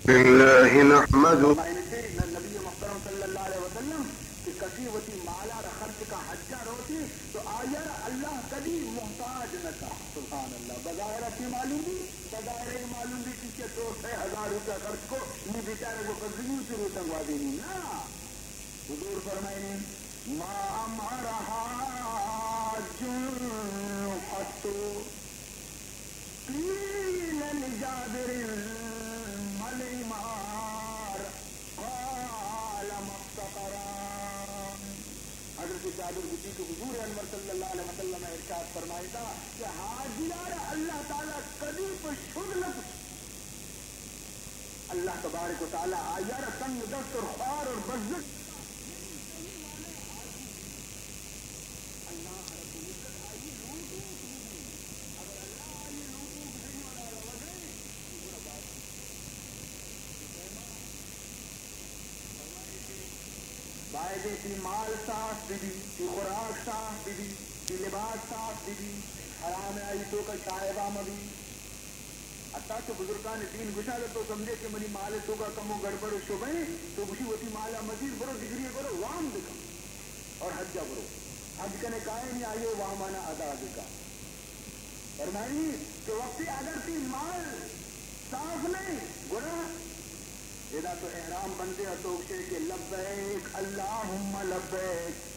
لله نحمده۔ فرمائنتے نبی محترم صلی اللہ علیہ وسلم کہ کسی وتی مالا را خرچ کا حجا روتی تو آیا را اللہ کدی محتاج نہ کا۔ سبحان اللہ۔ بظاہر چی معلوم بی؟ بظاہر اے معلوم بی کہ چہ تو سئے ہزار روپیہ خرچ کو، نی بیچارے کو قرضگی وتی روچن وادینی۔ نا، حضور فرمائنی، ما امهر حاج قط قيل لجابر ما الإمهار؟ قال ما افتقران۔ حضرت جابر گوشی کہ حضور انور صلی اللہ علیہ وسلم ارشاد فرمائیتا کہ حاجی را اللہ تعالی کدی پہ شد نہ کت۔ اللہ تبارک و تعالی آئی را تنگ دست اور خوار اور بزگ باید انت تئی مال صاف بہ بی، تئی خوراک صاف بہ بی، تئی لباس صاف بہ بی، حرام آئی توکا شائبہ مہ بی۔ حتیٰ کہ بزرگان دین گوشاں اگر تو سمجھے کہ منی مال توکا کمو گڑبڑ و شبہ ایں، تو گوشی وتی مالا مزیر برو دگری گورا وام بکن اور حجا برو۔ حج کنے کائے نی آئیے وامانا ادا بکن۔ فرمائی کہ وقتی اگر تئی مال صاف نہ ایں، گڑا ادا تو احرام بندے اور تو گوشے کہ لبیک اللہم لبیک۔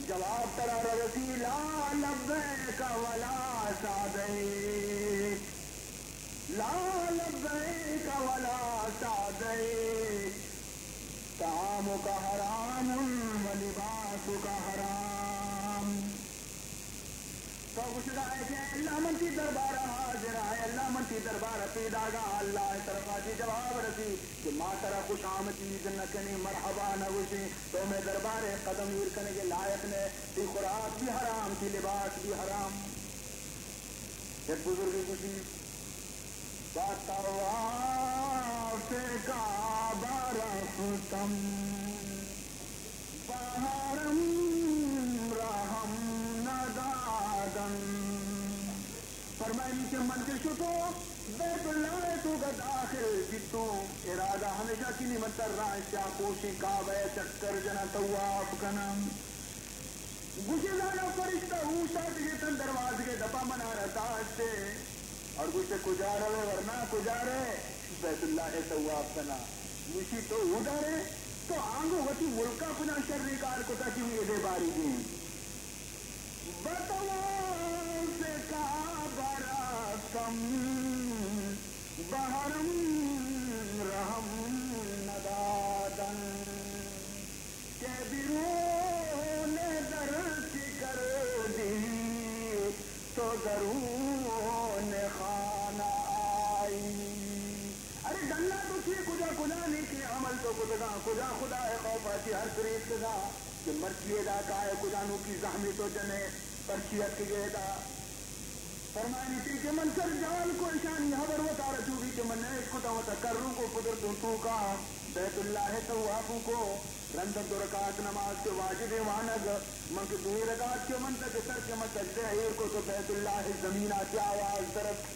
جواب ترا رسی، لا لبیک ولا سعدیک، لا لبیک ولا سعدیک، طعامک حرام و لباسک حرام۔ تو گوشگا ئے کہ اے اللہ من تئی دربارا حاضر آں، اے اللہ من تئی دربارا پیداگا، اللہ طرفا چی جواب رسی کہ ما ترا خوش آمدید نہ کنیں، مرحبا نہ گوشیں، تو مئے دربارے قدم ایر کنگے لائق نہ ئے، تئی خوراک بھی حرام، تئی لباس بھی حرام۔ یک بزرگے گوشی، با طواف کعبہ رفتم، بہ حرم رہم ندادن۔ فرمائنی کہ من کہ شتو بیت اللہ توکا داخل بیتوں، ارادہ ہمیشہ کنی من ترا سیاہ پوشیں کعبہ چکر جناں، طواف کناں۔ گوشے زانا فرشتہ اوشتاتگے تن دروازگے دپا منارا داشتے اور گوشتے کجا روے ورنا کجا رے؟ بیت اللہ طواف کنا۔ گوشی تو اودا رے؟ تو آنگو وتی ملکا کجا شریں کار کتا کہ نی ادے باریگیں؟ بطواف کعبہ رفتم، بحرم رہم ندادن۔ کہ بیرون در چی کردی تو درون خانہ آئی۔ ارے ڈنا تو چی کجا کجا نیکیں عمل تو کتگاں، کجا خدا ء خوفا چی ہر تریتکگاں کہ مرچی ادا کائے کجا نوکی زحمی تو جنے پرچی اتکگے ادا۔ فرمائنی تئی کہ من سرجال کو اشانی حبر وتارا چو بی کہ من نہ اشکتاں وتا کروں کو قدرتوں توکا بیت اللہ طوافوں کو رند دو رکعت نماز کے واجب وانگ من کہ دوئی رکعت کے من تک سر کے من سجدہ ایر کو تو بیت اللہ زمین آتی آواز درک۔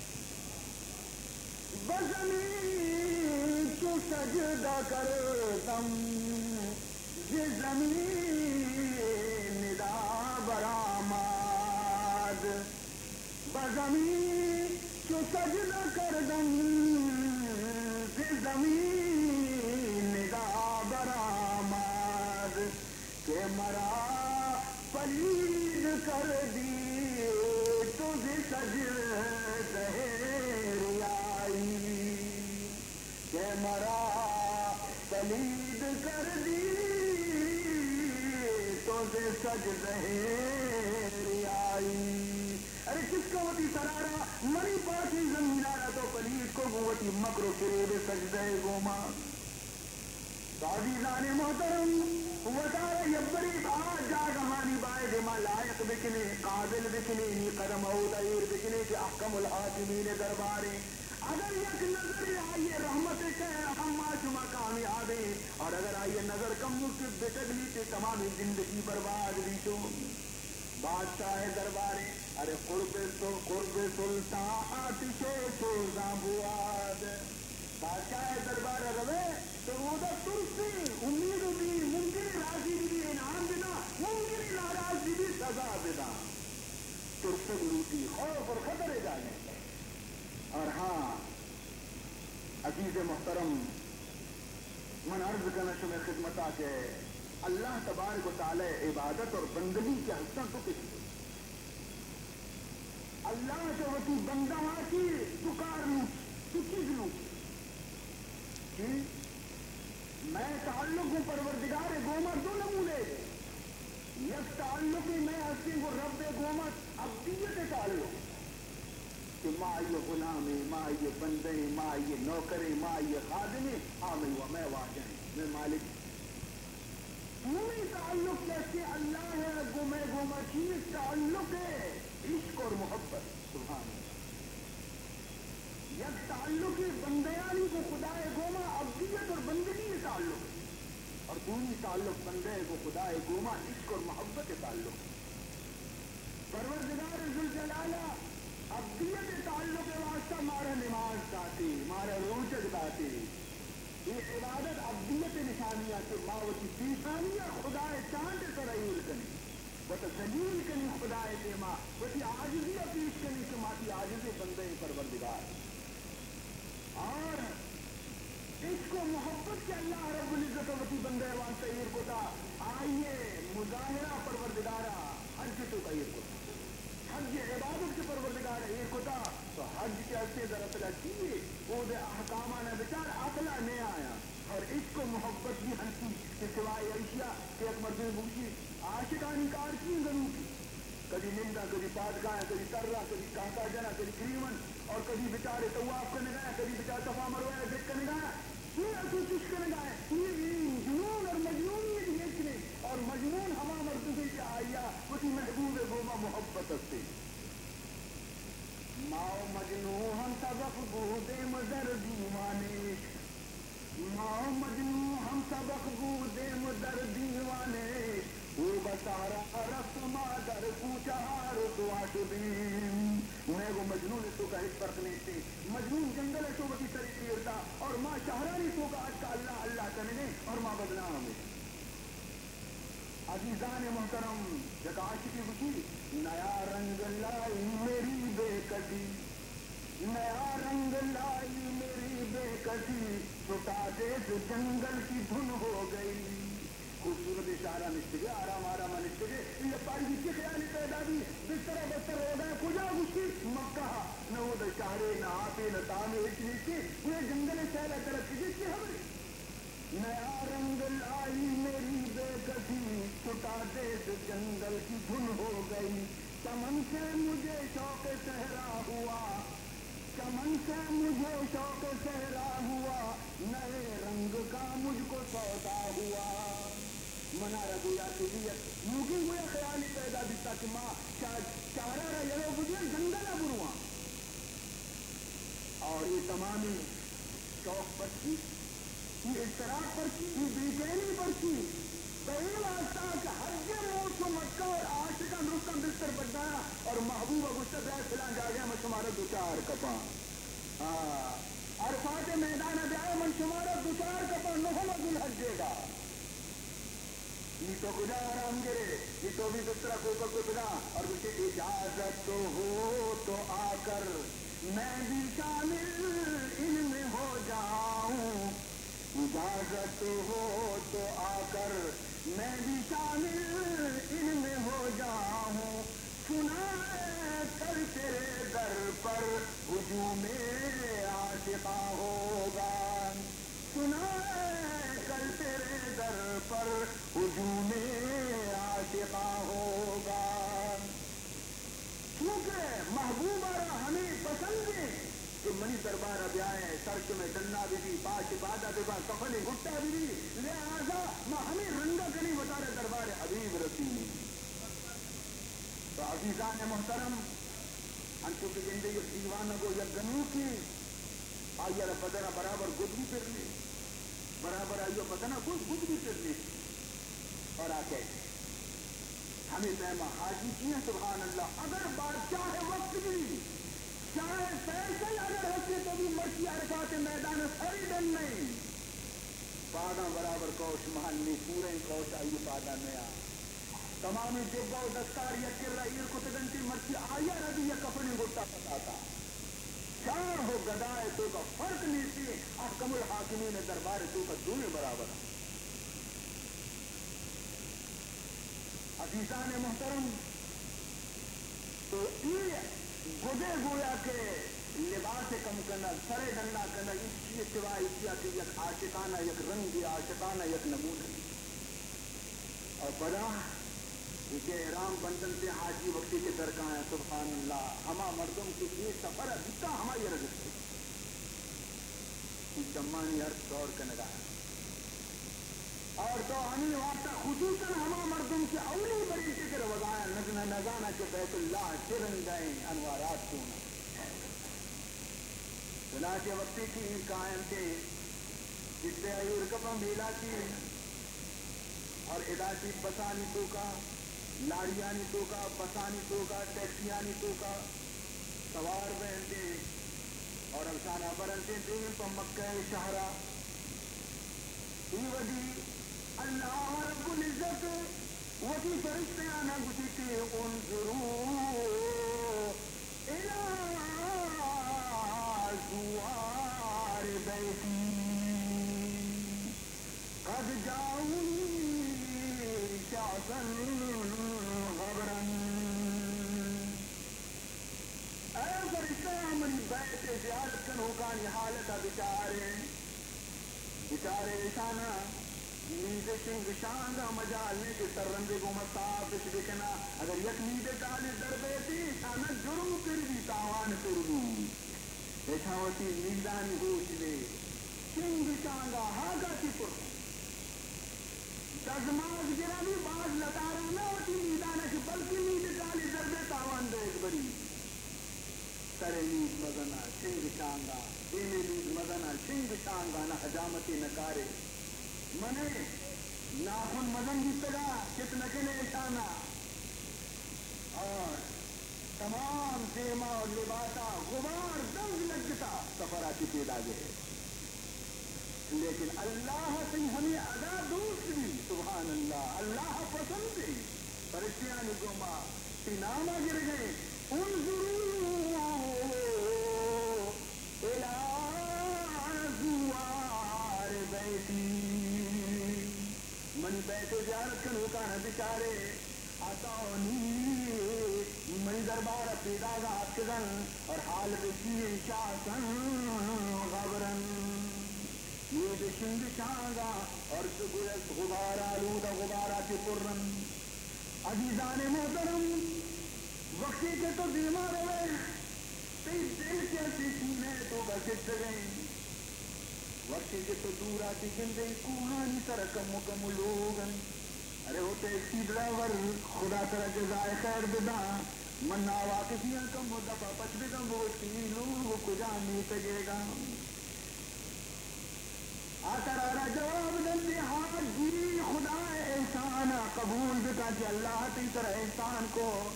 بزمین چو سجدہ کردم، ز زمین ندا برآمد۔ بزمین چو سجدہ کردم، ز زمین ندا برآمد۔ کہ مرا پلید کردی تو ز سجدہ ریائی، کہ مرا پلید کردی تو ز سجدہ ریائی۔ ارے چسکا وتی سرارا منی پاکیں زمینارا تو پلید کو گوں وتی مکر و فریب سجدہ گوما۔ تو عزیزان محترم، وتارا یبری آ جاگہانی باید ما لائق بکنیں، قابل بکنیں، نی قدم اودا ایر بکنیں کہ احکم الحاکمین درباریں۔ اگر یک نظرے آئی رحمت کہ ہما شما کامیابیں، اور اگر آئی نظر کمو کہ بٹگلی تے تمامی زندگی برباد بیتو۔ بادشاہ درباریں، ارے قرب سو، قرب سلطان آتش سوزاں بواد۔ بادشاہ ءِ دربار ءَ روئے تو اودا ترسیں، امید بی، ممکن ایں راضی بہ بی انعام بداں، ممکن ایں ناراض بہ بی سزا بداں۔ ترسگ لوٹی، خوف اور خطر ءِ جاگہ۔ اور ہاں، عزیز محترم، من عرض کناں شمئے خدمتا کہ اللہ تبارک و تعالی عبادت اور بندگی کہ ہستاں دو قسم۔ اللہ چہ وتی بندہ ءَ چی دو کار لوٹی، دو چیز لوٹی۔ چی؟ مئے تعلق گوں پروردگار ءِ گوما دو نمونے۔ یک تعلقے مئے ہستیں گوں رب ءِ گوما، عبدیت ءِ تعلق، کہ ما آئی ءِ غلام ایں، ما آئی ءِ بندہ ایں، ما آئی ءِ نوکر ایں، ما آئی ءِ خادم ایں، آ مئے وا-، مئے واجہ ایں، مئے مالک ایں۔ دومی تعلق کہ ہستیں اللہ ءِ گوں مئے گوما، چی تعلق ایں؟ عشق اور محبت۔ سبحان اللہ۔ یک تعلقے بندیانی گوں خدا ءِ گوما، عبدیت اور بندگی ءِ تعلق، اور دومی تعلق بندہ ءِ گوں خدا ءِ گوما عشق اور محبت ءِ تعلق۔ پروردگار ذوالجلال ءَ عبدیت ءِ تعلق ءِ واسطہ مارا نماز داتے، مارا روچگ داتے۔ اے عبادت عبدیت ءِ نشانی ءَ کہ ما وتی پیشانی ءَ خدا ءِ چانٹ ءِ سرا ایر کنیں، وت ءَ ذلیل کنیں خدا ءِ دیما، وتی عاجزی ءَ پیش کنیں کہ ما تئی عاجزیں بندہ ایں پروردگار۔ اور عشق و محبت کہ اللہ رب العزت ءَ وتی بندہ ءِ واسطہ ایر کتا، آئی ءِ مظاہرہ پروردگار ءَ حج ءِ توکا ایر کتا۔ حج ءِ عبادت کہ پروردگار ءَ ایر کتا، تو حج کہ ہستیں دراصل ءَ چی یے؟ اود ءِ احکاماں بچار، عقل ءَ نیایاں۔ اور عشق و محبت بھی ہنچی کہ سوائے ایشی ءَ کہ یک مردمے بگوشی، عاشقانی کار چی ایں گنوکی؟ کدی ننداں، کدی پاد کایاں، کدی تراں، کدی کہکاجناں، کدی گریون، اور کدی بچارے طواف کنگایاں، کدی بچار صفا مروہ ءَ ڈک کنگایاں۔ چی ءَ تو چش کنگائے؟ اے، اے جنون اور مجنونی ءَ ہچ نہ ایں۔ اور مجنون ہما مردمے کہ آئی ءَ وتی محبوب ءِ گوما محبت ہستیں۔ ما و مجنوں ہم سبق بودیم در دیوان عشق۔ ما و مجنوں ہم سبق بودیم در دیوان عشق۔ او بہ صحرا رفت و ما در کوچہ ءَ رسوا شدیم۔ مئے گوں مجنون ءِ توکا ہچ فرق نیستیں۔ مجنون جنگل ءَ شو وتی سرے چیر دات اور ما شہرانی توکا اتکا اللہ اللہ کنگیں اور ما بدنام ایں۔ عزیزان محترم، یک عاشقے گوشی، نیا رنگ لائی میری بے کسی، نیا رنگ لائی میری بے کسی، چھٹا دے سے جنگل کی دھن ہو گئی۔ خوبصورت شہرا نشتگے، آرام آرام نشتگے، یہ پاری چی خیالی پیدا بی، بسترا بستر روگا کجا؟ گوشی مکہ۔ نہ اودا شہرے، نہ آپے، نہ تامے، ہچ نیستی۔ گویا جنگل سیلا درتکگے، چی خبرے؟ نیا رنگ لائی میری بے کسی، چھٹا دے سے جنگل کی دھن ہو گئی۔ چمن سے مجھے شوق صحرا ہوا، چمن سے مجھے شوق صحرا ہوا، نئے رنگ کا مجھ کو سودا ہوا۔ منارا گویا کہ یک نوکیں گویا خیالے پیدا بیتا کہ ما شہ-، شہرا را یلو بدیاں، جنگلا برواں۔ اور اے تمامیں شوق پرچی؟ اے اضطراب پرچی؟ اے بے چینی پرچی؟ بہ اے واسطہ کہ حج ءِ موسم اتکا اور عاشقاں درستاں بستر بڈایا اور محبوب ءَ گوشتا، بیا فلاں جاگہ ءَ من شمارا دوچار کپاں۔ ہاں، عرفات ءِ میدان ءَ بیا، من شمارا دوچار کپاں، نہم ذوالحجے دا۔ نی تو کجا آرام گرے؟ نی تو بھی بسترا کوکا کتگا اور گوشے، اجازت ہو تو آ کر میں بھی شامل ان میں ہو جاؤں، اجازت ہو تو آ کر میں بھی شامل ان میں ہو جاؤں۔ سنا ہے کل تیرے در پر ہجوم عاشقاں ہوگا۔ سنا ہے کل تیرے در پر ہجوم عاشقاں ہوگا۔ چونکہ محبوب ءَ را ہمے پسند ایں کہ منی دربار ءَ بیائے، سر چہ مئے ڈنا بہ بی، پاش پادا بہ باں، کفن گٹا بہ بی، لہذا ما ہمے رنگ ءَ کنیں وتارا دربار حبیب رسینیں۔ تو عزیزان محترم، انچو کہ گندے یک دیوانگ و یک گنوکے، آئی ءَ را بدن ءَ برابر گد بھی پر نیست، برابر آئی ءَ بدن ءَ گد، گد بھی پر نیست۔ اور آ کئے؟ ہمے پیم ءَ حاجی چی ایں؟ سبحان اللہ، اگر بادشاہ وقت بھی، شاہ فیصل اگر ہستے تو بھی مرچی عرفات میدان ءَ سرے ڈن نہ انت۔ پاداں برابر کوش مہن نی پوریں کوش آئی پاداں نیا۔ تمامیں جبہ و دستار یک کرا ایر کتگ انت، مرچی آئی ءَ را بھی یک کفنیں گٹا پساتا۔ شاہ و گدا ءِ توکا فرق نیستی، احکم الحاکمین ءِ دربار ءِ توکا دوئیں برابر انت۔ عزیزان محترم، تو اے گدے گویا کہ لباس ءِ کم کنگ، سر ءِ ڈنا کنگ، ایشی ءِ سوا ایشی ءَ کہ یک عاشقانہ، یک رنگے، عاشقانہ یک نمونہ۔ اور پدا ایشی ءِ احرام بندنتے، حاجی وقتی کہ درکایاں، سبحان اللہ، ہما مردم کہ اے سفر ءَ بیتا، ہمائی ءَ را گپتگ۔ اے چمانی ارس دور کنگا۔ اور تو ہمے واسطہ خصوصاً ہما مردم کہ اولی برے فکر وگایا نزنا، نزانا کہ بیت اللہ چہ رنگا ایں، انوارات چون انت۔ چنانچہ وقتی کہ اے کاینتے، جتے ایر کپاں میلاتی اور ادا چی بسانی توکا، لاریانی توکا، بسانی توکا، ٹیکسیانی توکا سوار بینتے اور افسانہ برنتے دیم پہ مکہ شہرا۔ اے وھدی اللہ رب العزت وتی فرشتیانا گوشیت، انظروا الی زوار بیتی قد جاؤنی شعثا غبرا۔ اے فرشتہ، منی بیت ءِ زیارت کنوکانی حالت ءَ بچاریں، بچارے ایشاناں۔ مید شنگ شانگ ءَ مجال نے کہ سررندے گوما صاف اش بکناں۔ اگر یک مید ٹالے در بیتی، ایشاناں جرم پر بی، تاوان پر بی۔ ایشاں وتی میدانی ہوش بے، شنگ شانگ ءَ ہاگا چی پر۔ دزماز گرانی باز لتارانا وتی میدانا کہ بلکہ مید ٹالے در بے، تاوان دیگ بری۔ سرے مید مزنا شنگ شانگا، دیمے مید مزنا شنگ شانگا، نہ حجامتے نہ کارے۔ منے ناخن مزن بیتگا، چت نہ کنے ایشانا۔ اور تمام دیما و لباسا غبار دنگ لگتا، سفرا چی پیدا گئے۔ لیکن اللہ ءَ تئی ہمے ادا دوست بی، سبحان اللہ، اللہ ءَ پسند بی۔ فرشتیانی گوما تئی نام ءَ گرگ ءَ، انظروا الی زوار بیتی، منی بیت ءِ زیارت کنوکاں بچارے۔ اتونی، منی دربار ءَ پیداگ ءَ اتکگ انت اور حال بچی انت شعثا غبرا۔ مید شنگ شانگا اور گویا غبار آلودہ، غبارا چہ پر انت۔ عزیزان محترم، وقتی کہ تو دیما روئے، تئی دل کہ تئی سینہ ءِ توکا گپتگ انت۔ وقتی کہ تو دورا چہ گندئے، کوہانی سرا کمو کمو لوگ انت۔ ارے او ٹیکسی ڈرائیور، خدا ترا جزائے خیر بداں، من ناواقفی آں، کمو دپا پچ بداں، بگوش کہ اے لوگ کجا میتگیگا۔ آ ترا را جواب دنت، حاجی، خدا ءِ احسان ءَ قبول بکن کہ اللہ تئی سرا احسان کو۔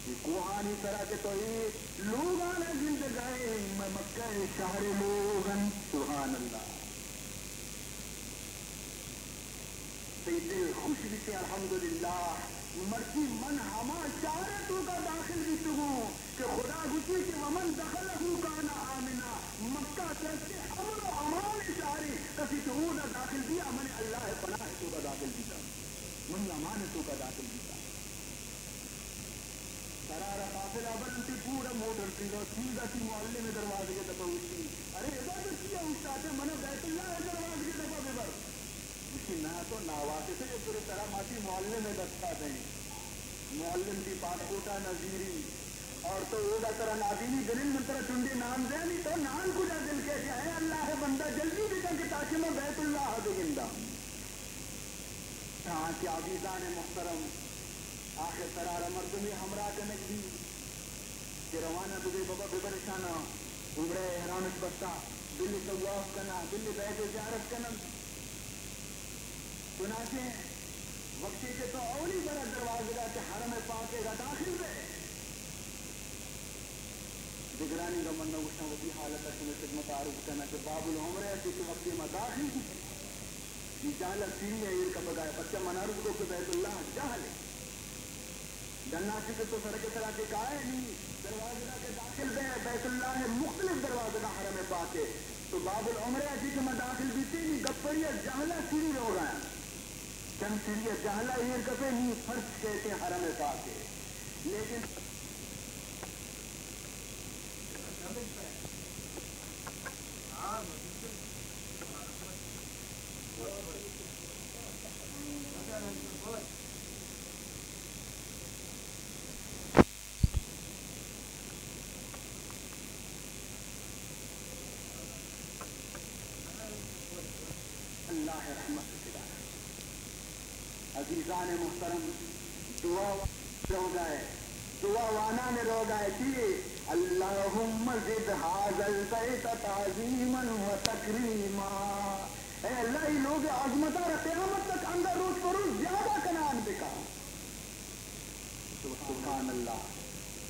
اے کوہانی سرا کہ تو اے لوگانا گندگائے، مئے مکہ شہر ءِ لوگ انت۔ سبحان اللہ۔ تئی دل خوش بیت، الحمدللہ، مرچی من ہما شہر ءِ توکا داخل بیتگوں کہ خدا گوشی کہ ومن دخلہ کان آمنا، مکہ سرتے امن و امان ءِ شہرے، کسی کہ اودا داخل بیا، من اللہ ءِ پناہ ءِ توکا داخل بیتا، منی امان ءِ توکا داخل بیتا۔ سرا را قافلہ برنتی، پورا موٹر تیگا، سیدھا تی معلم ءِ دروازگ ءِ دپا اوشتی۔ ارے ادا تو چیا اوشتاتے؟ منا بیت اللہ ءِ دروازگ ءِ دپا ببر۔ گوشتی، نہ، تو ناواقف ئے، پرے ترا ما تی معلم ءِ دستا دئیں۔ معلم تی پاسپورٹا نزیری اور تو اودا ترا نادینی بنند، من ترا چنڈے نان دیانی، تو نان کجا دل کئیت؟ اے اللہ ءِ بندہ، جلدی بکن کہ تاکہ من بیت اللہ ءَ بگنداں۔ تاں کہ عزیزان محترم، آخر سرا را مردمے ہمراہ کنگ بی کہ روانہ ببے، بابا ببر اشانا، عمرہ احرامش بستا، بل طواف کنا، بل بیت زیارت کنن۔ چنانچہ وقتی کہ تو اولی برا دروازگا کہ حرم پاکیگا داخل بے، دگرانی گا من نہ گوشاں، وتی حالت ءَ شمئے خدمت ءَ عرض کناں کہ باب العمرہ ءَ چہ کہ وقتی ما داخل بیتیں، اے جہل ءَ سیڑھی ءَ ایر کپگ ءَ، پرچا من عرض کو کہ بیت اللہ جہل اِنت۔ ڈنا چہ کہ تو سڑک ءِ سرا چہ کائے نی، دروازگ ءَ کہ داخل بئے، بیت اللہ ءِ مختلف دروازگ ءَ حرم پاک ءِ، تو باب العمرہ ءَ چہ کہ ما داخل بیتیں، نی گپڑی ءَ جہل ءَ سیڑھی روگ ءَ اِنت۔ چم سیڑھی ءَ جہل ءَ ایر کپے، نی فرش کئیت حرم پاک ءِ۔ لیکن اللہ ءِ رحمت ءِ ٹھکانہ۔ عزیزان محترم، دعا روگ ءَ، دعا وانان روگ ءَ کہ اللهم زد هذا البيت تعظيما وتكريما۔ اے اللہ، اے لوگ ءِ عظمت ءَ را قیامت تک انگا روچ پہ روچ زیادہ کنان بکن۔ سبحان اللہ۔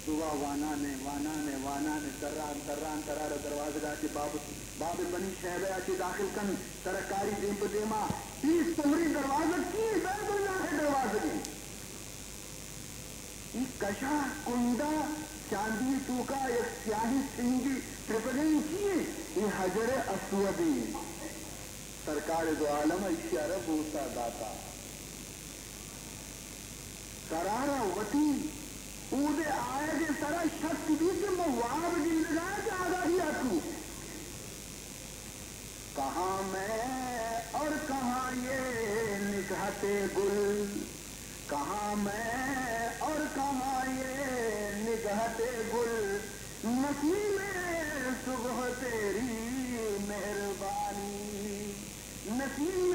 دعا وانان ءَ، وانان ءَ، وانان ءَ، تران، تران، ترا را دروازگ ءَ چہ باب، باب بنی شیبہ ءَ چہ داخل کن، ترا کاری دیم پہ دیما، اے سمری دروازگ چی اِنت؟ بیت اللہ ءِ دروازگ اِنت۔ اے کشا کنڈا چاندی توکا یک سیاہیں سنگے ترپگیں چی اِنت؟ اے حجر اسود اِنت۔ سرکار دو عالم ایشی ءَ را بوسہ داتا۔ ترا را وتی اود ءَ آیگ ءِ سرا شک بیت کہ من واب گندگ ءَ آں کہ آگاہی ءَ اتکوں۔ کہاں میں اور کہاں یہ نگہت گل، کہاں میں اور کہاں یہ نگہت گل، نسیم صبح تیری مہربانی، نسیم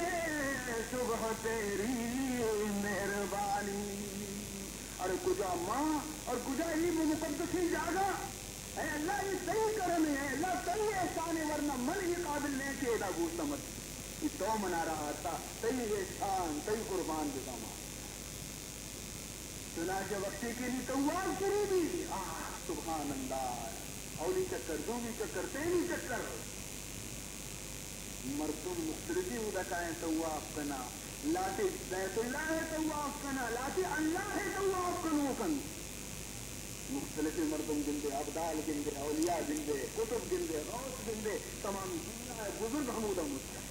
صبح تیری مہربانی۔ ارے کجا ما اور کجا اے مقدسیں جاگہ؟ اے اللہ، اے تئی کرم اِنت، اے اللہ، تئی احسان اِنت، ورنہ من اے قابل نہ آں کہ ادا بوتاں۔ اے تو منارا آرتا، تئی احسان، تئی قربان بباں ما۔ چنانچہ وقتی کہ نی طواف شروع بی، آہ، سبحان اللہ، اولی چکر، دومی چکر، سیمی چکر، مردم مختلفیں اودا کائیں طواف کناں، لاتے بیت اللہ ءِ طواف کناں، لاتے اللہ ءِ طواف کنوک اَنت۔ مختلفیں مردم گندے، ابدال گندے، اولیاء گندے، قطب گندے، غوث گندے، تمام دنیا ءِ بزرگ ہمودا مجتمع۔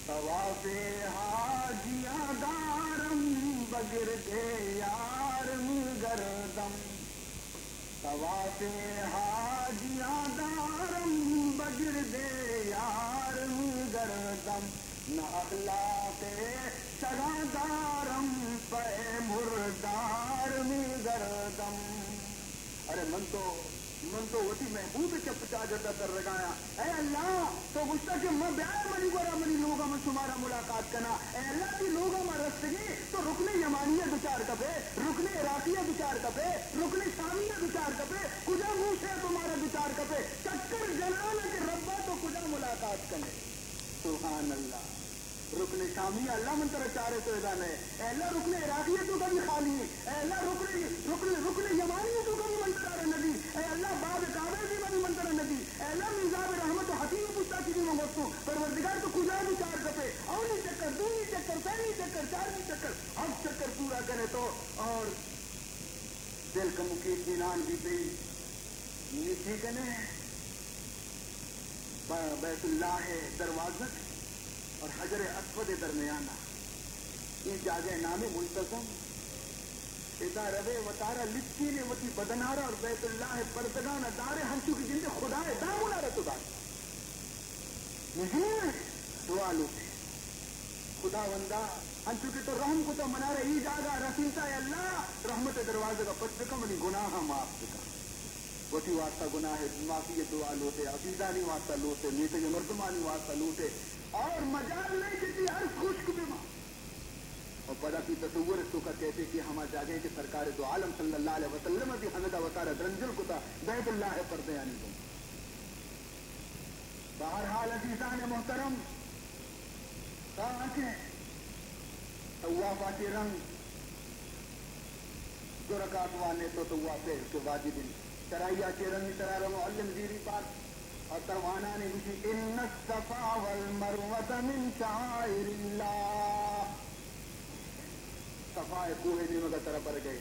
طواف حاجیاں دارم، بگرد یار می‌گردم۔ طواف حاجیاں دارم، بگرد یار می‌گردم۔ نہ اخلاق سگاں دارم، پہ مردار می‌گردم۔ ارے من تو، من تو وتی محبوب ءِ چپ چاگرد ءَ ترگایاں۔ اے اللہ، تو گوشتا کہ من بیائے منی گورا، منی لوگا من شمارا ملاقات کناں۔ اے اللہ، تئی لوگا ما رستگیں، تو رکن یمانی ءَ دچار کپے، رکن عراقی ءَ دچار کپے، رکن شامی ءَ دچار کپے، کجا گوشے تو مارا دچار کپے؟ چکر جنان کہ ربا تو کجا ملاقات کنے؟ سبحان اللہ۔ رکن شامی ءَ اللہ من ترا چارے تو ادا نئے۔ اے اللہ، رکن عراقی ءَ تو کبھی خالی ہے۔ اے اللہ، رکن، رکن، رکن یمانی ءَ تو کبھی من ترا ندی۔ اے اللہ، باب کعبہ ءِ دیما بھی من ترا ندی۔ اے اللہ، میزاب رحمت و حتیم پشتا چیزی من وقتوں۔ پروردگار تو کجا بھی چار کپے۔ اولی چکر، دومی چکر، سیمی چکر، چارمی چکر، ہفت چکر پورا کنے تو اور دل کمکی اطمینان بیتے۔ نیچی کنے بیت اللہ ءِ دروازگ اور حجر اسود ءِ درمیان ءَ اے جاگہ ءِ نام ملتزم۔ ادا روے وتارا لچینے، وتی بدن ءَ را اور بیت اللہ ءِ پردگان ءَ دارے، ہنچو کہ گندے خدا ءِ دامن ءَ را تو دار۔ نزیک دعا لوٹے، خداوندا، انچو کہ تو رحم کتا منارا اے جاگہ رسینتا، اے اللہ، رحمت ءِ دروازگ ءَ پچ بکن، منی گناہاں معاف بکن۔ وتی واسطہ گناہ معافی ءِ دعا لوٹے، عزیزانی واسطہ لوٹے، میتگ ءِ مردمانی واسطہ لوٹے، اور مجال نہیں کہ تئی ارس خشک ببا۔ اور پدا تئی تصور ءِ توکا کہتے کہ ہما جاگہ کہ سرکار دو عالم صلی اللہ علیہ وسلم ءَ بھی ہمدا وتارا درنجل کتا، بیت اللہ ءِ پردیانی گوں۔ بہرحال عزیزان محترم، تاکہ طواف ءَ چہ رند دو رکعت واننے تو طواف ءَ کہ واجب انت۔ ترا یا چیرنی ترا رو معلم زیری پاک اور تر وانانے گوشی، ان الصفا والمروة من شعائر اللہ۔ صفا کوہ نیمگا ترا برگئے۔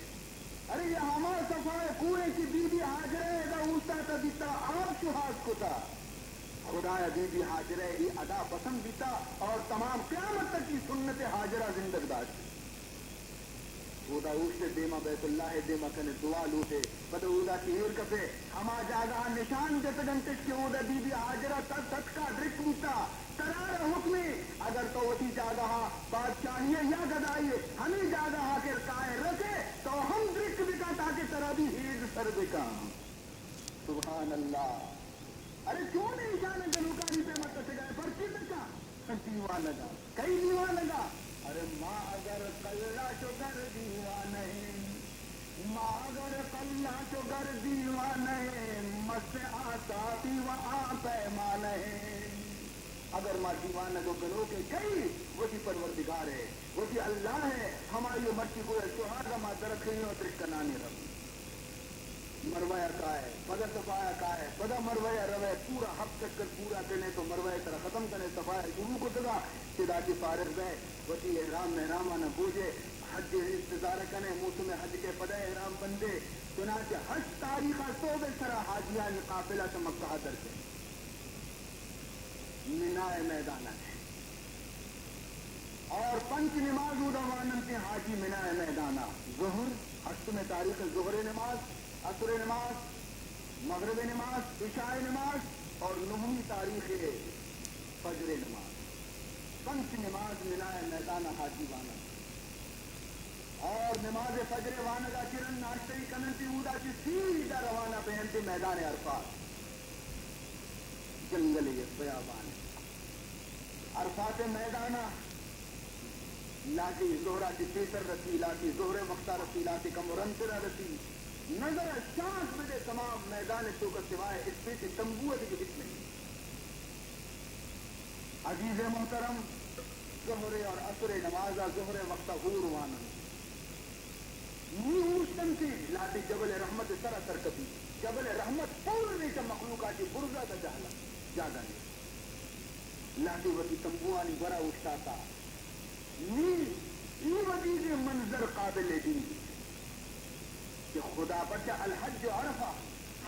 ارے یہ ہما صفا کوہ کہ بی بی ہاجرہ ادا اوشتاتا بیتا، آپ شوہاز کتا۔ خدایا بی بی ہاجرہ ای ادا پسند بیتا اور تمام قیامت تک ای سنت ہاجرہ زندگ داشت۔ اودا اوشتے دیما بیت اللہ ء دیما کنے دعا لوٹے۔ پدا اودا کہ ایر کپے، ہما جاگہ ء نشان جتگ انتش کہ اودا بی بی ہاجرہ تر تتکا درک بیتا۔ ترا را حکمے، اگر تو وتی جاگہ ء بادشاہی ء یا گدائی ء ہمے جاگہ ء کہ کائے رکے، تو ہم درک بکن تاکہ ترا بھی ہیز سر بکن۔ سبحان اللہ۔ ارے چون ایشان گنوکانی پیما کتگا، پرچی تکا؟ دیوانگا۔ کئی دیوانگا؟ ارے ما اگر کلا چو گر دیوانہ ایں، ما اگر کلا چو گر دیوانہ ایں، مست آساتی و آ پیمانہ ایں۔ اگر ما دیوانگ و گنوکیں کئی، وتی پروردگار ہے، وتی اللہ ہے، ہمائی مرچی گویا سہاگا ما درکھیں و درکنانی رب۔ مروہ ء کائے، پدا صفا ء کائے، پدا مروہ ء روئے، پورا ہفت چکر پورا کنے تو مروہ ء ترا ختم کنے، صفا ء شروع کتگا، چدا کہ فارغ بئے، وتی احرام مہرامانا بوجے، حج ء انتظار کنے، موسم حج کے پدا احرام بندے، چنانچہ ہشت تاریخ ء صبح سرا حاجیانی قافلہ چہ مکہ ء درکے۔ منائے میدان ء اور پنچ نماز اودا واننتے حاجی منائے میدان ء۔ ظہر، ہشتم تاریخ ظہر نماز، عصر نماز، مغرب نماز، عشاء نماز اور نہمی تاریخ فجر نماز۔ پنچ نماز منائے میدان ء حاجی واننت۔ اور نماز فجر وانگا چرن ناشتہ ای کننتی اودا چہ سیدھا روانہ بینتی میدان عرفات۔ جنگل ء بیابان ء عرفات ء میدان ء لاتی ظہرا چہ پیسر رسی، لاتی ظہر ء وقتا رسی، لاتی کم رندرا رسی۔ نظر ء شانک بدے تمام میدان ء توکا سوائے اسپیتی تمبو ء دگہ ہچ نہیں۔ عزیز محترم، ظہر اور عصر نماز ء ظہر وقت ء ہور واننت۔ نی اوشتنتی لاتی جبل رحمت سرا سر کپی۔ جبل رحمت پورے چہ مخلوقاتی برزا دا جہلا جاگہ نے۔ لاتی وتی تمبوانی گورا اوشتاتا۔ نی ای وجیگیں منظر قابل دید کہ خدا، پرچا الحج عرفہ،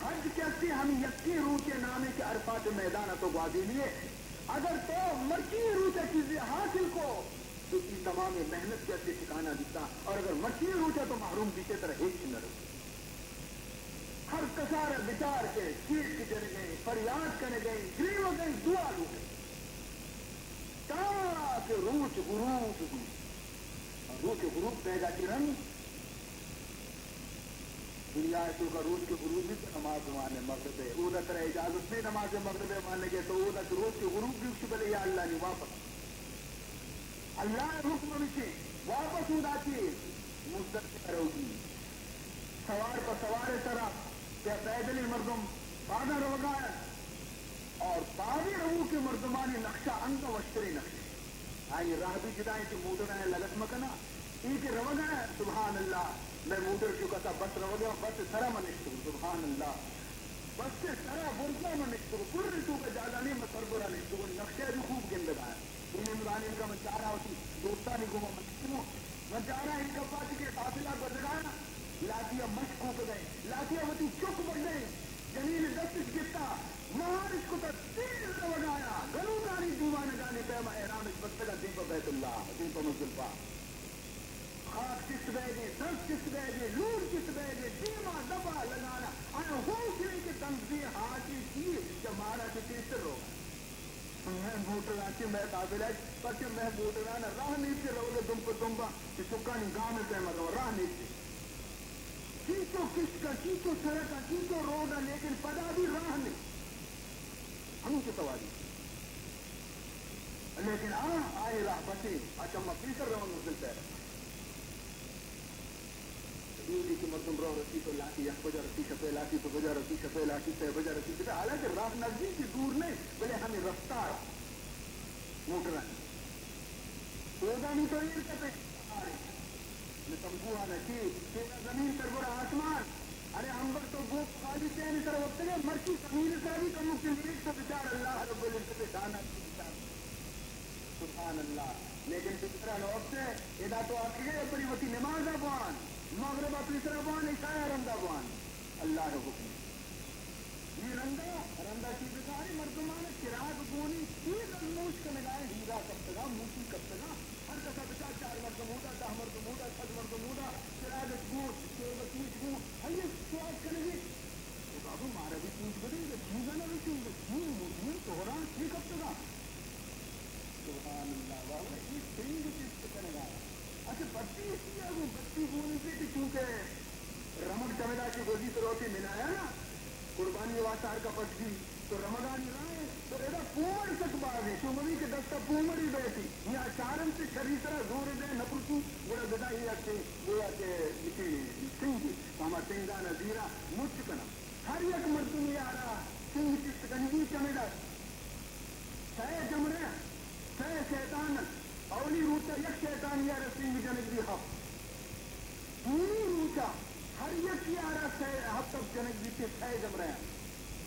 حج کہ استی ہمیں یکیں روچے نامے کہ عرفات میدان تو گوازینی ہے۔ اگر تو مرچی روچا چیزے حاصل کو تو ای تمام محنت کہ استی ٹھکانہ بیتا، اور اگر مرچی روچا تو محروم بیتے ترا ہچ نہ رسی۔ ہر کسا را بچار کہ چیک جنگیں، فریاد کنگیں، گریوگیں، دعا لوٹیں۔ تاکہ روچ غروب بی۔ روچ غروب پیدا چہ رند دنیا ء توکا روچ کہ غروب بی تو نماز وانے مغرب ء۔ اودا ترا اجازت نہیں نماز مغرب ء وانگے تو اودا کہ روچ کہ غروب بی گوشی بلے یا اللہ نی واپس۔ اللہ ء حکم ہمیشیں، واپس اودا چہ مزدلفہ ء روگی۔ سوار پہ سوار ء سرا، یا پیدلیں مردم بازاں روگا انت اور بازیں روکیں مردمانی نقشہ انگہ وشتریں نقشے۔ آئی راہ بھی جدا انت کہ موٹر ء لگت مکنا، اے کہ روگا انت، سبحان اللہ، مئے موٹر چو کسا بس روگا، بس سرا من نشتگوں، سبحان اللہ۔ بس ء سرا برزا من نشتگوں، پر توکا جاگہ نے من سربرا نشتگوں، نقشہ بھی خوب گندگا انت۔ اے نمرانی کا من چارا وتی دوستانی گوما من نشتگوں۔ من چارا اے گپا چہ کہ قافلہ گوزگا انت، لاتی ء مش کوپگئے، لاتی ء وتی چک بڈئے، جنین دستش گپتا، مہارش کتا، تیز روگایا، گنوکانی دیوانگانی پیما احرامش بستگا دیم پہ بیت اللہ، دیم پہ مزدلفہ۔ خاک چست بیگے، دنز چست بیگے، لوڑ چست بیگے، دیما دپا لگانا، آیا ہوش نہیں کہ دنزے حاجی چیئے، چہ مارا چہ تیزتر روگا۔ مئے موٹراں چہ مئے قافلہ، پرچہ مئے موٹراں راہ نیست کہ روگ ء دمب پہ دمبا چہ چکانی گام ء پیما رو، راہ نیست۔ چینچو کشکا، چینچو سڑکا، چینچو روڈا، لیکن پدا بھی راہ نیست۔ ہمینچو سواری۔ لیکن آ، آئی راہ بچے، آ چما پیسر روان مزدلفہ۔ روزی کہ مردم رو رسی تو لاتی یک بجا رسی، شپے لاتی دو بجا رسی، شپے لاتی سہ بجا رسی، بتا حالانکہ راہ نزدیک دور نہیں، بلے ہمیں رفتار موٹر ہے۔ اودا نہیں تو ایر کپے، آرے۔ نہ تمبو آنا چی، تیرا زمین تر برا آسمان۔ ارے امبر تو گوپ خالی چین سر وقت گئے، مرچی زمین سر بھی کمک کے لیے تو بچار اللہ رب العزت شان ہے، بچار۔ سبحان اللہ۔ لیکن پیسرا نہ وقت ہے، ادا تو آتی گئے، بڑی وتی نماز بوان، مغرب پیسرا بوان، عشاء رندا بوان۔ اللہ حکم۔ نی رندا، رندا چی بچاری مردمان چراغ گونی، چی رنوش کنگائے، ہیرا کپتگا، موتی کپتگا، ہر کسا بچار چار مردم ہودا، دہ مردم ہودا، صد مردم ہودا، چراغ گون، چوبتی گون، ہیس سوال کنگی۔ اے بابا مارا بھی پوچھ بدے، اے چیزا نہ رسی، اے چیز موتی، توہرا چی کپتگا؟ سبحان اللہ، بابا، اے سنگ چست کنگا۔ اچھا، بتی اسی آ گوں، بتی گون انت کہ چونکہ رمگ چمدا چہ گوزی تروتی منایا نا، قربانی واسطہ ہر کا پس بی، تو رمگانی راہ ہے، تو ادا پومر سک بازی، چو مبی کہ دستا پومری بیتی، یا چارم سے شری سرا زور دے نپرتی، گڑا بدا ہی اچھے، گویا کہ اسی سنگی، ہما سنگانا زیرا مچ کنا۔ ہر یک مردمے آرا سنگ چست کنگی چمدا۔ سئے جمرہ، سئے شیطان انت۔ اولی روچا یک شیطانی آرا سنگ جنگ بی ہفت۔ دومی روچا ہر یکی آرا سئے ہفت ہفت جنگ بیتے، سئے جمرہ انت۔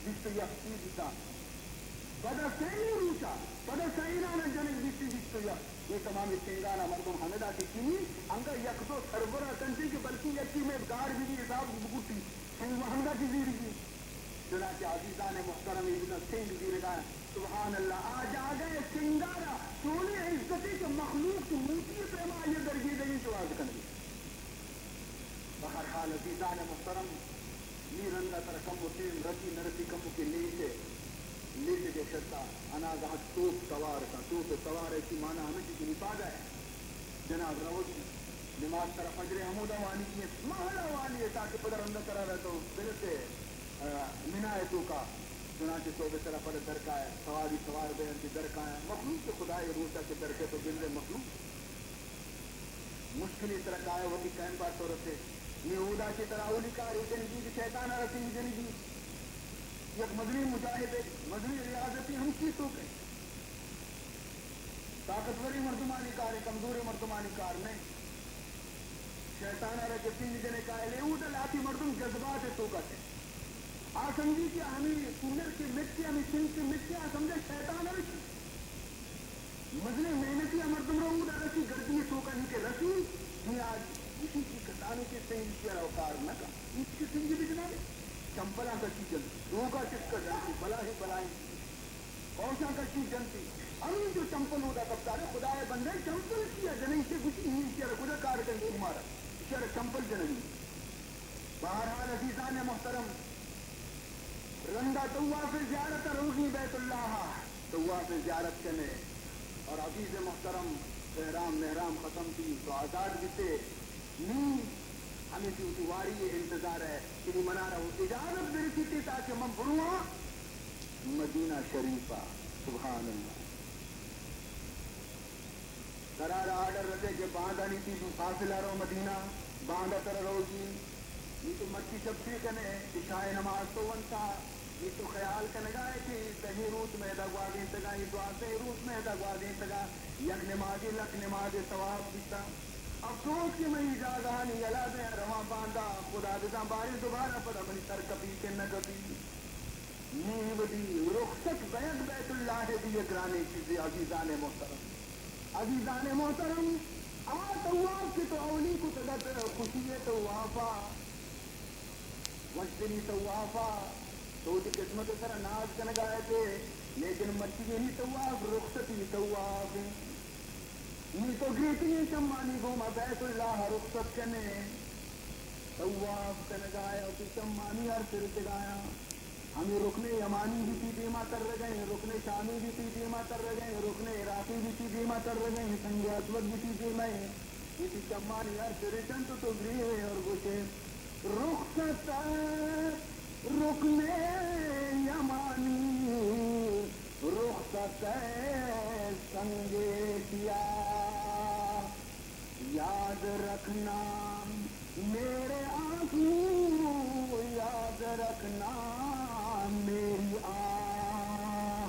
بیست و یک چیز بیتا۔ پدا سئیمی روچا، پدا سئینانا جنگ بیتے بیست و یک۔ اے تمامی سنگانا مردم ہمدا کہ چینی، انگا یک دو سربرا کنتی کہ بلکہ یکی میں گار بی بی حساب بکٹی۔ سنگ و ہمدا چی زیرگی۔ چنانچہ عزیزان محترم، اے بوتن سنگ زیرگا۔ سبحان اللہ، آ جاگہ سنگارا چونیں عزتے کہ مخلوق چہ موتی پیما آئی درگیجگی چواز کنگی۔ بہرحال عزیزان محترم، نی رندا ترا کمو ٹیم رسی نہ رسی، کمو کہ لیٹ، لیٹ کے شرطا اناگہ توپ توار کن، توپ توار ایسی معنی ہمیں چیز نہیں پادا ہے۔ جناب روگی نماز ترا فجر ہمودا وانی کی، مہلا وانی ہے، تاکہ پدا رندا ترا رہ تو برسے، آ، منا ہے تو کا۔ چنانچہ صبح سرا پدا درکائے، سواری سوار بے انتی درکائے، مخلوق خدای روچا کہ درکے تو گندے مخلوق مشکلی سرا کائے، وتی کیمپ ء تو رسے۔ نی اودا چہ ترا اولی کار اے جنگی کہ شیطان ء رسینگ جنگی۔ یک مزنیں مجاہدے، مزنیں ریاضتے ہمشی توک ء۔ طاقتوریں مردمانی کار ء، کمزوریں مردمانی کار نہ۔ شیطان ء را جتنگ جنے کائے، لے اودا لاتی مردم جذبات ء توک ء۔ آ سمجھی کہ ہمے سونر کے مٹ ء، ہمے سنگ کے مٹ ء، آ سمجھے شیطان ء رسی۔ مزنیں محنتی ء مردم را اود ء رسی گردی ء توکا نی کہ رسی، نی آ گوشی کہ کسانیں کہ سنگ ایشی ء را کار نہ کن۔ ایشی کہ سنگ بجنانے، چمپلاں کشی جنت، لوگا چکا جنت، بلاہیں بلاہیں کوشاں کشی جنت۔ ہمینچو چمپل اودا کپتارے، خدائے بندہ چمپل چیا جنئے؟ ایشی گوشی، ایشی ء را کجا کار کن شمارا؟ ایشی ء را چمپل جنگی۔ بہرحال عزیزان محترم، رندا طواف زیارت روگی بیت اللہ، طواف زیارت کنے اور عزیز محترم احرام محرام ختم تھی تو آزاد بیتے۔ نی ہمیں تھی وتی واری انتظار ہے کہ نی منارا اجازت برسیتے تاکہ من برواں مدینہ شریفا۔ سبحان اللہ۔ ترا را آرڈر رسے کہ باندا نی تی قافلہ رو مدینہ، باندا ترا روگی۔ نی تو مرچی شپ چے کنے، عشاء نماز تو ونتا، نی تو خیال کنگا ہے کہ دہیں روچ مئے دا گوازینتگا، اے دوازدہیں روچ مئے دا گوازینتگا، یک نمازی لک نماز ثواب بیتا۔ افسوس کہ منی جاگہانی یلا دے رواں باندا، خدا بزاں باریں دوبارہ پدا منی سر کپی کہ نہ کپی۔ نی وتی رخصت بیگ بیت اللہ ء دیئے گرانیں چیزے عزیزان محترم۔ عزیزان محترم، آ طواف کہ تو اولی کتگ ات خوشی ء طوافا، وشتری طوافا، تو وتی قسمت ء سرا ناز کنگا ات، لیکن مرچیگینی طواف رخصتی طواف انت۔ نی تو گریتگیں چمانی گوما بیت اللہ ء رخصت کنے، طواف کنگا ء وتی چمانی ارس رسگایاں۔ ہمے رکن یمانی بیتی دیما ترگئیں، رکن شامی بیتی دیما ترگئیں، رکن عراقی بیتی دیما ترگئیں، سنگ اسود بیتی دیمئیں۔ بیتی چمانی ارس رسنت تو گریوے اور گوشے، رخصت رکن یمانی، رخصت سنگ سیاہ۔ یاد رکھنا میرے آنسو، یاد رکھنا میری آہ۔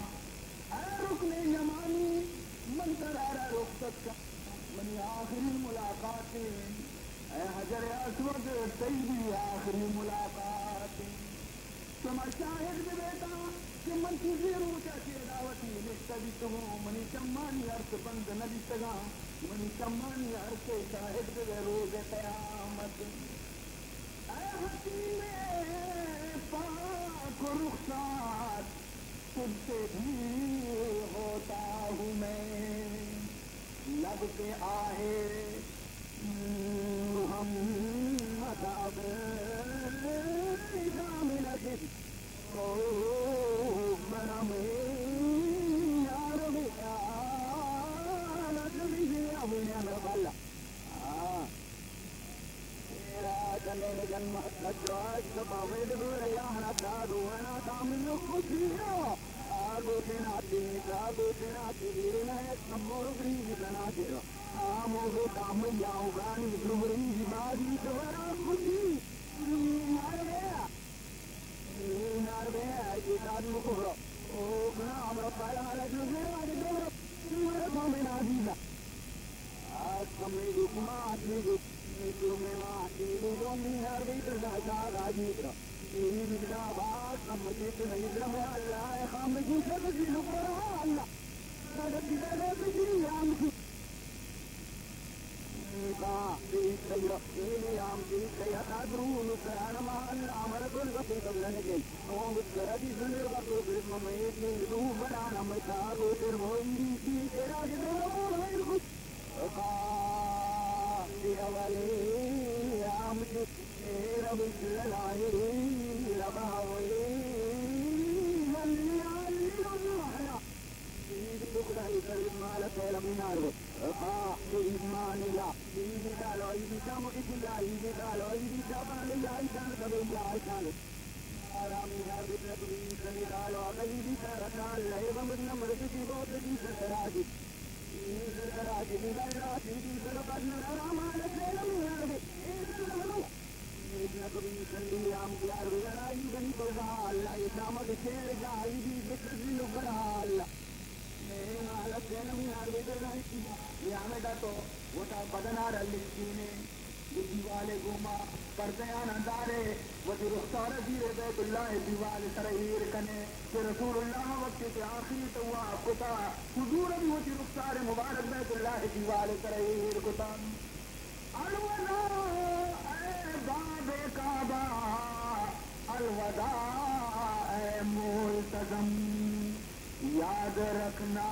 اے رکن یمانی، من ترا را رخصت کن، منی آخری ملاقات اے۔ اے حجر اسود، تئی بھی آخری ملاقات۔ چیزے روچ ءَ چہ ادا وتی نشتہ بیتگوں، منی چمانی ارس بند نہ بیتگاں، منی چمانی ارس ءِ شاہد بہ بئے روز قیامت۔ اے حسین پاک و رخسار، تجھ سے بھی ہوتا ہوں میں لب پہ آہ محمد اب جام نشست۔ نیامدا تو وتا بدن ءَ را لکینے، اے دیوال ءِ گوما پردیاں دارے، وتی رخسار ءَ زیرے، بیت اللہ ءِ دیوال ءِ سر ءَ ایر کنے کہ رسول اللہ وقتے کہ آخری طواف کتا، حضور ءَ بھی وتی رخسار مبارک بیت اللہ ءِ دیوال ءِ سر ءَ ایر کتا۔ الوداع اے باب کعبہ، الوداع اے ملتزم، یاد رکھنا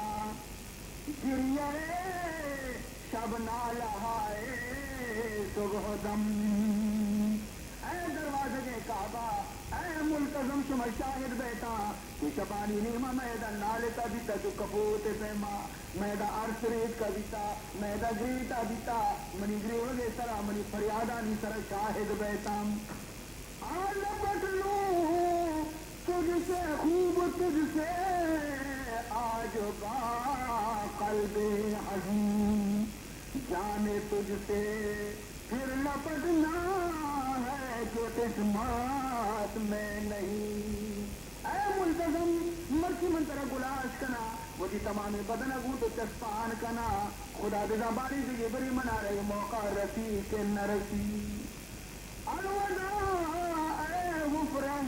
گریہ شب نالہائے صبح دم۔ اے دروازگِ کعبہ، اے ملتزم، شما شاہد بیتاں کہ شپانی نیما مئیدا نالتا بیتا چو کپوتے پیما، مئیدا ارس ریتکا بیتا، مئیدا گریتا بیتا، منی گریوگے سرا، منی فریادانی سرا شاہد بیتاں۔ آ لپٹ لوں تجھ سے خوب، تجھ سے آج با قلبِ حزین، جانے تجھ سے پھر لپٹنا ہے کہ قسمت میں نہیں۔ اے ملتزم، مرچی من ترا گلاش کناں، وتی تمامیں بدن ءَ گوں تو چسپان کناں، خدا بزاں باریں دگہ برے منارا اے موقع رسی کہ نہ رسی۔ الوداع اے گفرہ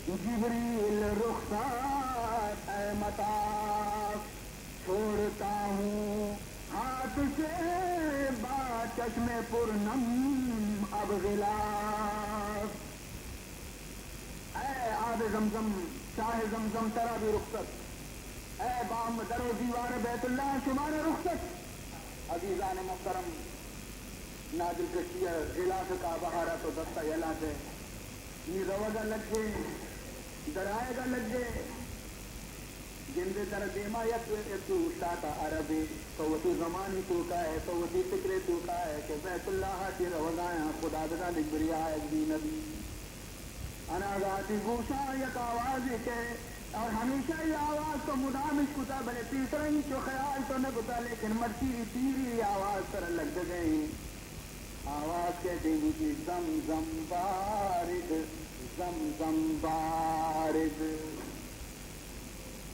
جبریل، رخسار اے مطاف، چھوڑتا ہوں ہاتھ سے با چشمِ پرنم اب غلاف۔ اے آبِ زمزم، چاہِ زمزم، ترا بھی رخصت۔ اے بام در و دیوارِ بیت اللہ، شمارا رخصت۔ عزیزانِ محترم، نادلکشی ءَ غلافِ کعبہ ءَ را تو دست ءَ یلہ دئے۔ نی روگ ءَ لگے، در آیگ ءَ لگے۔ گندے ترا دیما یک یکے اوشتاتہ عربے، تو وتی غمانی توکا ئے، تو وتی فکرے توکا ئے کہ بیت اللہ ءَ چہ روگایاں، خدا بزانت یک برے آیگ بی نہ بی۔ اناگہ تئی گوشاں یک آوازے کئے، اور ہمیشہ اے آواز تو مدام اشکتہ، بلے پیسرا اینچو خیال تو نہ کتہ، لیکن مرچی اے پیری آواز ترا لگگئے۔ آواز کئیت، گوشی، زمزم بارد، زمزم بارد۔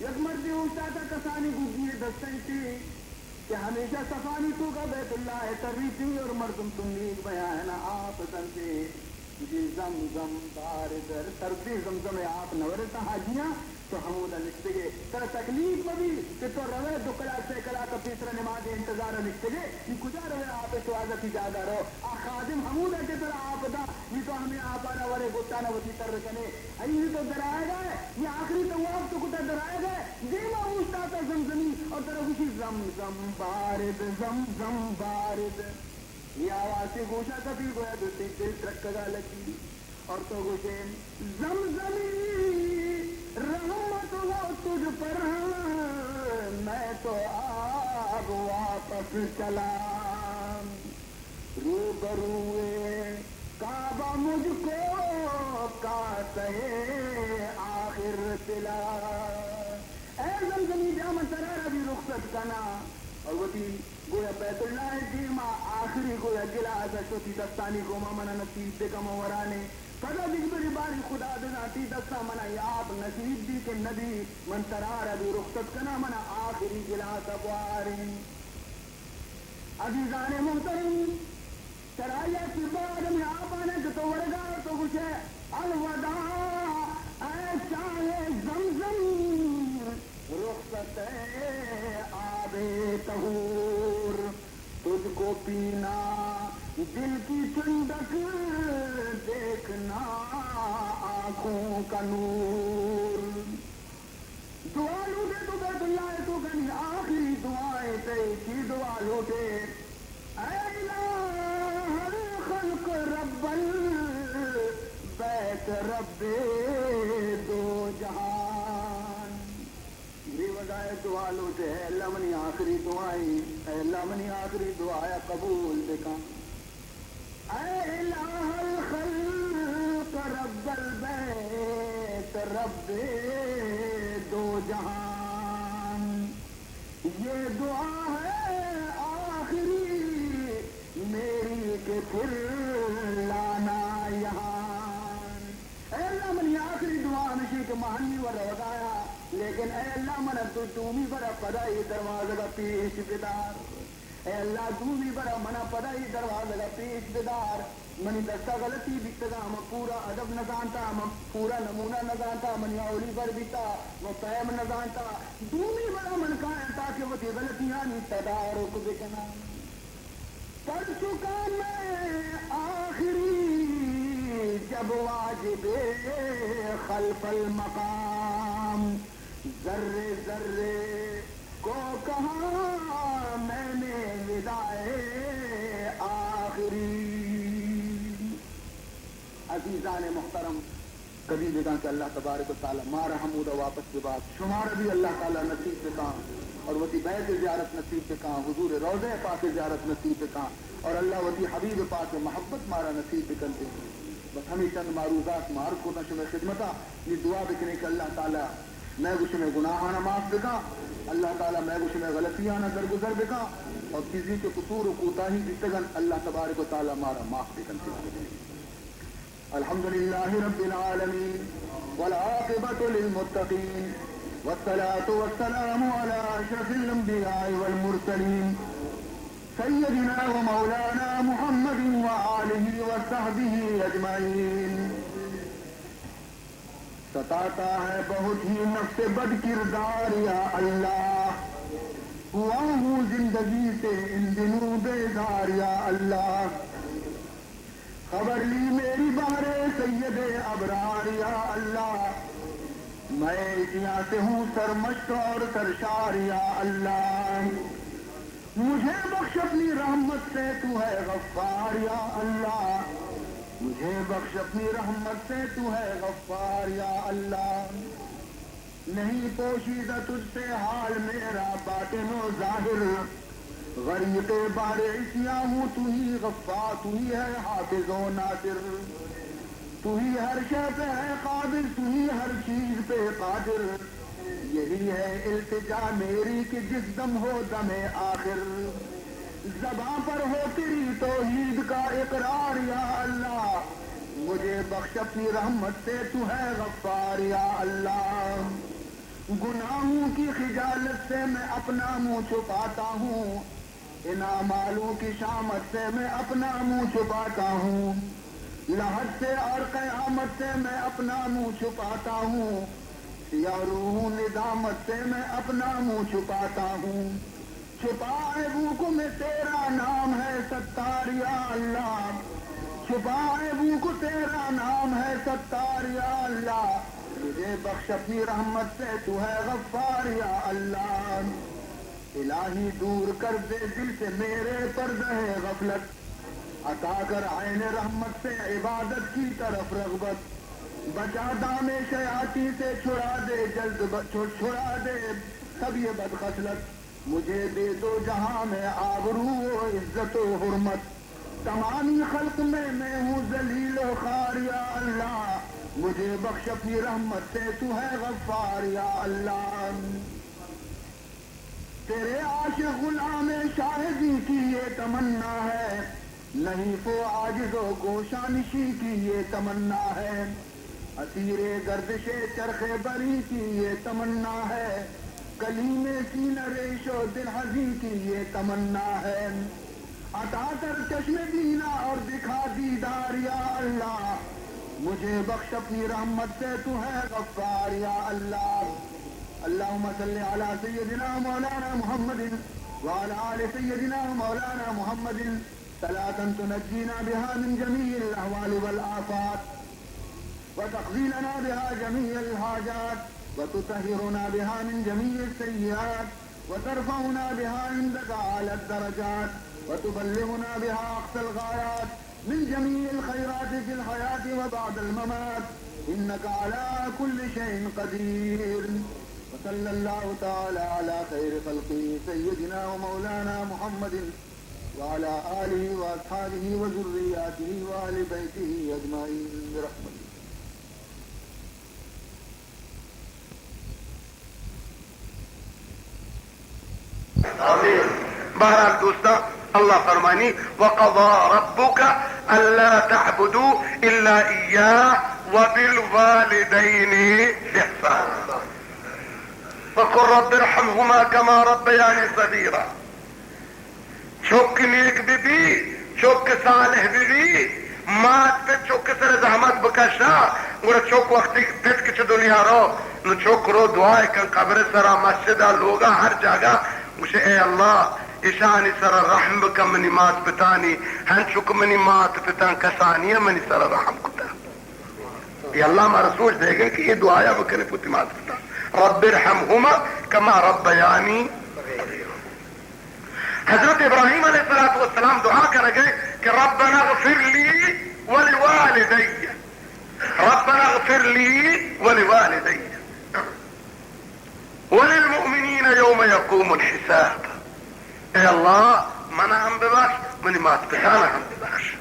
یک مردے اوشتاتہ، کسانیں گدی ءِ دست ءَ انت کہ ہمیشہ صفانی توکا بیت اللہ ءَ تریت اور مردم تنیگ بیاں، آپ دنت۔ گوشی، زمزم بارد، سردیں زمزم ءِ آپ نہ ورتہ حاجیاں؟ تو ہمودا نشتگے، ترا تکلیف مہ بی کہ تو روے دو کلاک، سے کلاک پیسرا نماز انتظارا نشتگے، نی کجا روے؟ آپ شوہازا تی جاگا رو۔ آ خادم ہمودا کہ ترا آپ دا، نی تو ہمے آپانا ورے گٹانا وتی تر کنے۔ ای نی تو درائگا ئے، نی آخری طواف تو کتا درائگا ئے، دیما اوشتاتا زمزمی اور ترا گوشی، زمزم بارد، زمزم بارد۔ نی آواز تی گوشا کپی، گویا تو تی دل ترکگا لگی۔ اور تو گوشے، زمزمی، رحمت ہو تجھ پر، میں تو آب واپس چلا۔ روبروئے کعبہ مجھ کو کاسہ آخر پلا۔ اے زمزمی، بیا من ترا را بھی رخصت کنا۔ اور وتی گویا بیت اللہ ء دیما آخری گویا گلاس ء شتی دستانی گوما منا نصیب بکن من ورانے۔ پدا دگبری باری خدا بزان تی دستا منا اے آپ نصیب بی کہ نبی، من ترا را بھی رخصت کنا، منا آخری گلاس ء بواریں۔ عزیزان محترم، چرائی ء چہ بعد ہمے آپانا کہ تو ورگا تو گوشے، الوداع اے شاہ زمزم، رخصت اے آب طہور، تجھ کو پینا دل کی ٹھنڈک، دیکھنا آنکھوں کا نور۔ دعا لوٹے تو بیت اللہ ء توکا نی آخری دعائیں تئی، چی دعا لوٹے؟ اے الہ الخلق رب البیت رب دو جہان۔ گریوگا ء دعا لوٹے، اے اللہ منی آخری دعائیں، اے اللہ منی آخری دعا ء قبول بکن۔ اے الہ الخلق رب البیت رب دو جہان، یہ دعا ہے آخری میری کہ پھر لانا یہاں۔ اے اللہ منی آخری دعا ہمیشی کہ من ہنی و روگایا، لیکن اے اللہ من تو دومی برا پدا اے دروازگا پیش بدار۔ اے اللہ، دومی برا منا پدا اے دروازگا پیش بدار۔ منی دستا غلطی بیتگا، من پورا ادب نزانتا، من پورا نمونہ نزانتا، منی اولی بر بیتا، من پیم نزانتا۔ دومی برا من کایاں تاکہ وتی غلطیانی تدارک بکناں۔ پڑھ چکا میں آخری جب واجب خلف المقام، ذرے ذرے کو کہا میں نے وداع آخری۔ عزیزان محترم، کبھی بگاں کہ اللہ تبارک و تعالی مارا ہمودا واپس ببات، شمارا بھی اللہ تعالی نصیب بکاں اور وتی بیت زیارت نصیب بکاں، حضور روضہ پاک زیارت نصیب بکاں اور اللہ وتی حبیب پاک محبت مارا نصیب بکنتے۔ بس ہمیں چند معروضات ما عرض کرنا شمع خدمتا، نی دعا بکنے کہ اللہ تعالی مئے گو شمئے گناہانا معاف بکا، اللہ تعالی مئے گو شمئے غلطیانا درگزر بکا، اور چیزی کہ قصور و کوتاہی بیتگن اللہ تبارک و تعالی مارا معاف بکنتے۔ الحمد لله رب العالمين، والعاقبة للمتقين، والصلاة والسلام على أشرف الأنبياء والمرسلين، سيدنا ومولانا محمد وآله وصحبه أجمعين۔ ستاتا ہے بہت ہی نفس بد کردار یا اللہ، ہوا ہوں زندگی سے ان دنوں بیزار یا اللہ۔ خبر لی میری بہر سید ابرار یا اللہ، میں اس یہاں سے ہوں سرمست اور سرشار یا اللہ۔ مجھے بخش اپنی رحمت سے، تو ہے غفار یا اللہ۔ مجھے بخش اپنی رحمت سے، تو ہے غفار یا اللہ۔ نہیں پوشیدہ تجھ سے حال میرا باطن و ظاہر، غریق بحر عصیاں ہوں، تو ہی غفار، تو ہی ہے حافظ و ناصر، تو ہی ہر شے پہ ہے قابض، تو ہی ہر چیز پہ قادر۔ یہی ہے التجا میری کہ جس دم ہو دم آخر، زباں پر ہو تیری توحید کا اقرار یا اللہ۔ مجھے بخش اپنی رحمت سے، تو ہے غفار یا اللہ۔ گناہوں کی خجالت سے میں اپنا منہ چھپاتا ہوں، انعام آلوں کی شامت سے میں اپنا منہ چھپاتا ہوں، لحد سے اور قیامت سے میں اپنا منہ چھپاتا ہوں۔ سیاہ روح ہوں، ندامت سے میں اپنا منہ چھپاتا ہوں۔ چھپائے بو کو میں، تیرا نام ہے ستار یا اللہ۔ چھپائے بو کو، تیرا نام ہے ستار یا اللہ۔ مجھے بخش اپنی رحمت سے، تو ہے غفار یا اللہ۔ الٰہی دور کر دے دل سے میرے پردہ غفلت۔ عطا کر عین رحمت سے عبادت کی طرف رغبت۔ بچا دام شیاطیں سے، چھڑا دے جلد ب-، چھڑ-، چھڑا دے سب یہ بدخصلت۔ مجھے دے دو جہاں میں آبرو و عزت و حرمت۔ تمامی خلق میں میں ہوں ذلیل و خوار یا اللہ۔ مجھے بخش اپنی رحمت سے، تو ہے غفار یا اللہ۔ تیرے عاشق غلام شاہدی کی یہ تمنا ہے، نحیف و عاجز و گوشانشی کی یہ تمنا ہے، اسیر گردش چرخ بری کی یہ تمنا ہے، کلیم سینہ ریش و دل حزین کی یہ تمنا ہے۔ عطا کر چشم بینا اور دکھا دیدار یا اللہ، مجھے بخش اپنی رحمت سے، تو ہے غفار یا اللہ۔ اللهم صل على سيدنا مولانا محمد وعلى آل سيدنا مولانا محمد، صلاة تنجينا بها من جميع الأهوال والآفات، وتقضي لنا بها جميع الحاجات، وتطهرنا بها من جميع السيئات، وترفعنا بها عندك أعلى الدرجات، وتبلغنا بها أقصى الغايات من جميع الخيرات في الحياة وبعد الممات، إنك على كل شيء قدير. وصلى الله تعالى على خير خلقه سيدنا ومولانا محمد وعلى آله وأصحابه وذرياته وأهل بيته أجمعين برحمتك. بہرحال دوستاں، اللہ فرمانی، وقضى ربك ألا تعبدوا إلا إياه وبالوالدين إحسانا. وقل رب ارحمهما كما ربياني صغيرا. چک نیک بہ بی، چک صالح بہ بی، مات پت چک سر زحمت بکشا، گڑا چک وقتی پت کہ چہ دنیا رو، نو چک رو دعائے کن قبر سرا، مسجدا، لوگا، ہر جاگہ، گوشے اے اللہ، اشانی سرا رحم بکن، منی مات پتانی، ہنچو کہ منی مات پتاں کسانی منی سرا رحم کتا۔ اے اللہ مارا سوج دے گئے کہ اے دعایا بکنے پہ وتی مات پتا، رب ارحمهما كما ربياني. حضرت ابراہیم علیہ الصلوۃ والسلام دعا کرے گئے کہ ربنا اغفر لي ولوالدي، ربنا اغفر لي ولوالدي وللمؤمنين يوم يقوم الحساب. اے اللہ، منا ہم ببخش، منی مات پتانا ہم ببخش.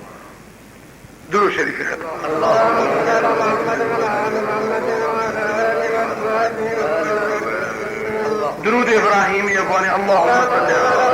درود شریف ختم. درود ابراہیمی ءَ بوانے، اللهم صل على